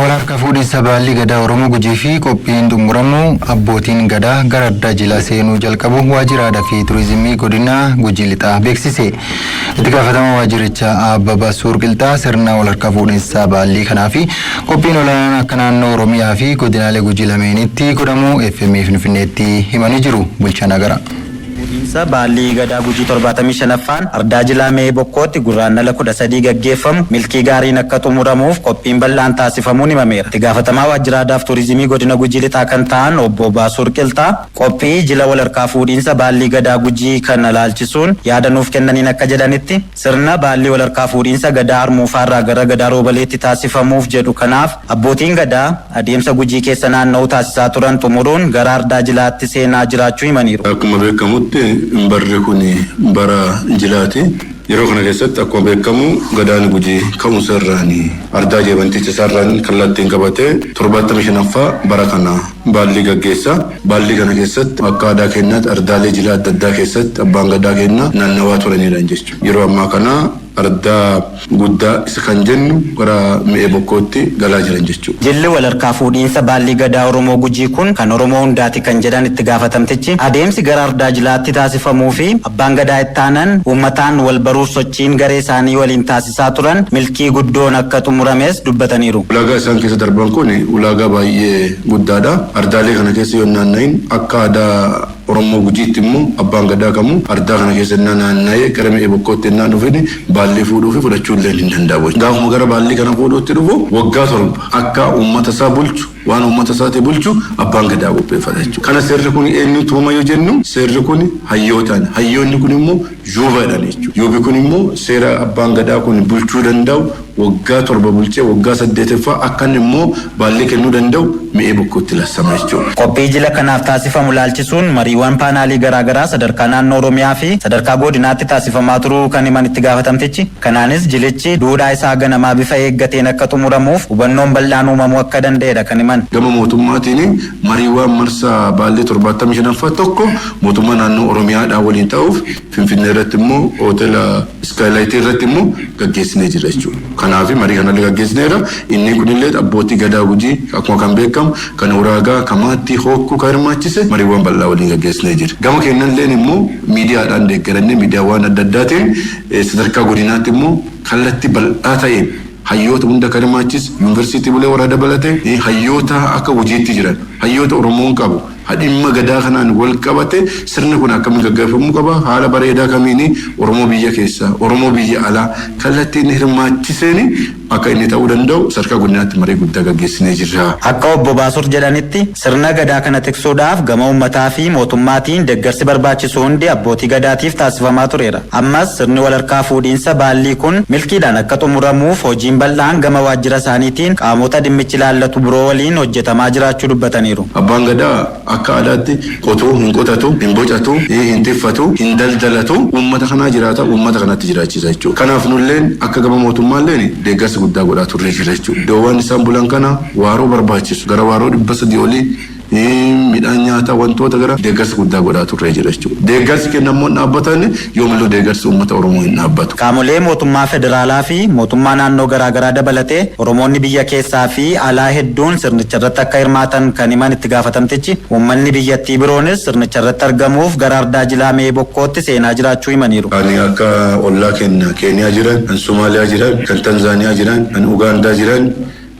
Walharka fuudhinsa baallii gadaa Oromoo Gujii fi qophiin xumuramu abbootiin gadaa gara ardaa jilaa seenuu jalqabu Waajjira Aadaa fi Turizimii Godina Gujii Lixaa beeksise. Itti gaafatama waajjirichaa Abbabaa Suur Qilxaa sirna walharka fuudhinsa baallii kanaa fi qophiin olaanaan akka naannoo Oromiyaa fi godinaalee Gujii lameenitti godhamu FM Finfinneetti himanii jiru. Bulchaa Nagara. Fuudhinsa baallii gadaa Gujii 75ffaan ardaa jilaa Me'ee Bokkootti Gurraandhala 13 gaggeeffamu milkii gaariin akka xumuramuuf qophiin bal'aan taasifamuun himameera. Itti gaafatamaa Waajjira Aadaaf Turizimii Godina Gujii Lixaa kan ta'an Obbo Baasuur Qilxaa qophii jila walharkaa fuudhinsa baallii gadaa Gujii kana laalchisuun yaada nuuf kennaniin akka jedhanitti, sirna baallii walharkaa fuudhinsa gadaa Harmuufaarraa gara gadaa Roobaleetti taasifamuuf jedhu kanaaf abbootiin gadaa adeemsa Gujii keessa naanna'uu taasisaa turan xumuruun gara ardaa jilaatti seenaa jiraachuu himaniiru. Akkuma beekamutti barri kun bara jilaati. Yeroo kana keessatti akkuma beekamu gadaan Gujii ka'umsa irraan ardaa jeebanticha isaarraan kallattiin qabatee 75ffaa bara kana baallii gaggeessa. Baallii kana keessatti akka aadaa keenyaatti ardaalee jilaa adda addaa keessatti abbaan gadaa keenya naannawaa turanidha jechuudha. Yeroo ammaa kana ardaa guddaa isa kan jennu gara Mi'ee Bokkootti galaa jiran jechuudha. Jilli walharkaa fuudhiinsa baallii gadaa Oromoo Gujii kun kan Oromoo hundaati kan jedhan itti gaafatamtichi, adeemsi gara ardaa jilaatti taasifamuu fi abbaan gadaa ittaanan uummataan wal baruuf sochiin garee isaanii waliin taasisaa turan milkii guddoon akka xumurames dubbataniiru. Ulaagaa isaan keessa darban kun ulaagaa baay'ee guddaadha. Ardaalee kana keessa yoo naanna'in akka aadaa Oromoo Gujiitti immoo abbaan gadaa kamuu ardaa kana keessa innaa naanna'ee gara Mi'ee Bokkootti innaa dhufin baallii fuudhuu fi fudhachuu illee hin danda'amu. Gaafuma gara baallii kana fuudhuutti dhufu waggaa 7 akka uummata isaa bulchu, waan uummata isaatii bulchu abbaan gadaa qopheeffata jechuudha. Kana seerri kun eenyu tumama yoo jennu, seerri kun hayyootaan, hayyoonni kun immoo yuubaadhaan jechuudha. Yuubi kun immoo seera abbaan gadaa kun bulchuu danda'u, waggaa 7 bulchee waggaa saddeetaffaa akka inni immoo baallii kennuu danda'u Mi'ee Bokkootti lassama jechuudha. Qophii jila kanaaf taasifamu laalchisuun mariiwwan paanaalii garaagaraa sadarkaa naannoo Oromiyaa fi sadarkaa godinaatti taasifamaa turuu kan himan itti gaafatamtichi, kanaanis jilichi duudhaa isaa ganamaa bifa eeggateen akka xumuramuuf hubannoon bal'aan uumamuu akka danda'edha kan himan. Gama mootummaatiin mariiwwan marsaa baallii 75ffaa tokko mootummaa naannoo Oromiyaadhaan waliin ta'uuf Finfinnee irratti immoo hoteela Iskaaylaayitii irratti immoo gaggeessinee jira jechuudha. Kanaaf marii kanallee gaggeessineera. Inni kunillee abbootii gadaa Gujii akkuma kan beekamu kan Uraagaa, Kamaattii, Hookkuu kan hirmaachise mariiwwan bal'aa waliin gaggeessinee jira. Gama keenyalleen immoo miidiyaadhaan deeggarannee miidiyaawwan adda addaatiin sadarkaa godinaatti immoo kallattii bal'aa ta'een hayyoota hunda kan hirmaachise, yuunivarsiitii Bulee Horaa dabalatee hayyoota akka Gujiitti jiran, hayyoota Oromoon qabu, dhimma gadaa kanaan wal qabate, sirni kun akkamiin gaggeeffamuu qaba, haala bareedaa kamiin Oromoo biyya keessaa, Oromoo biyya alaa kallattiin hirmaachiseen akka inni ta'uu danda'u sadarkaa godinaatti marii guddaa gaggeessinee jirra. Akka Obbo Baasur jedhanitti, sirna gadaa kana tiksuudhaaf gama uummataa fi mootummaatiin deeggarsi barbaachisu hundi abbootii gadaatiif taasifamaa tureera. Ammas sirni walharkaa fuudhiinsa baallii kun milkiidhaan akka xumuramuuf hojiin bal'aan gama waajjira isaaniitiin qaamota dhimmichi ilaallatu biroo waliin hojjetamaa jiraachuu dubbataniiru. Abbaan gadaa akka aadaatti qotuu hin qotatu, hin bocatu, hin tiffatu, hin daldalatu, uummata kanaa jiraata, uummata kanatti jiraachisa jechuudha. Kanaaf nulleen akka gama mootummaalleen deeggarsa guddaa godhaa turre jira jechuudha. Iddoowwan isaan bulan kana waaroo barbaachisu gara waaroo 300 olii, midhaan nyaataa, wantoota gara deeggarsa guddaa godhaa turre jira jechuudha. Deeggarsi kennamuun dhaabbatan yoomillee deeggarsi uummata Oromoo hin dhaabbatu. Qaamolee mootummaa federaalaa fi mootummaa naannoo garaagaraa dabalatee Oromoonni biyya keessaa fi alaa hedduun sirnicha irratti akka hirmaatan kan himan itti gaafatamtichi, uummanni biyyattii biroonis sirnicha irratti argamuuf gara ardaa jilaa Me'ee Bokkootti seenaa jiraachuu himaniiru. Kan akka ollaa keenya Keeniyaa jiran, kan Somaaliyaa jiran, kan Tanzaaniyaa jiran, kan Ugaandaa jiran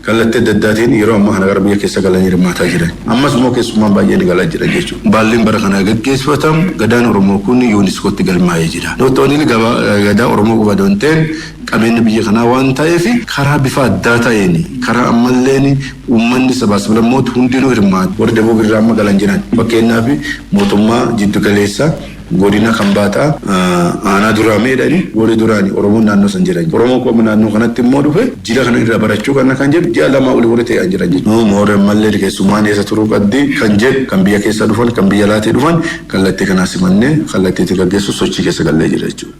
kallattii adda addaatiin yeroo ammaa kana gara biyya keessa galanii hirmaataa jiran. Ammas immoo keessummaan baay'een galaa jiran jechuudha. Baalliin bara kana gaggeeffatamu, gadaan Oromoo kun UNESCOtti galmaa'ee jira. Not only gadaa Oromoo qofa osoo hin ta'in qabeenya biyya kanaa waan ta'eef karaa bifa addaa ta'een, karaa ammalleen uummanni sabaa sablammoota hundinuu hirmaatu. Warri Daboo irraa amma galan jiran, fakkeenyaaf mootummaa jiddu galeessa godina kan baataa aanaa Duraameedhani, warri duraani Oromoon naannoo san jiran. Oromoo qofa naannoo kanatti immoo dhufe jila kana irraa barachuu kana kan jedhu ji'a 2 olii warri ta'an jiran jechuudha. Moora ammallee keessummaan eessa turuu qabdi kan jedhu, kan biyya keessa dhufan, kan biyya alaatii dhufan kallattii kanaa simannee kallattiitti gaggeessu sochii keessa gallee jira jechuudha.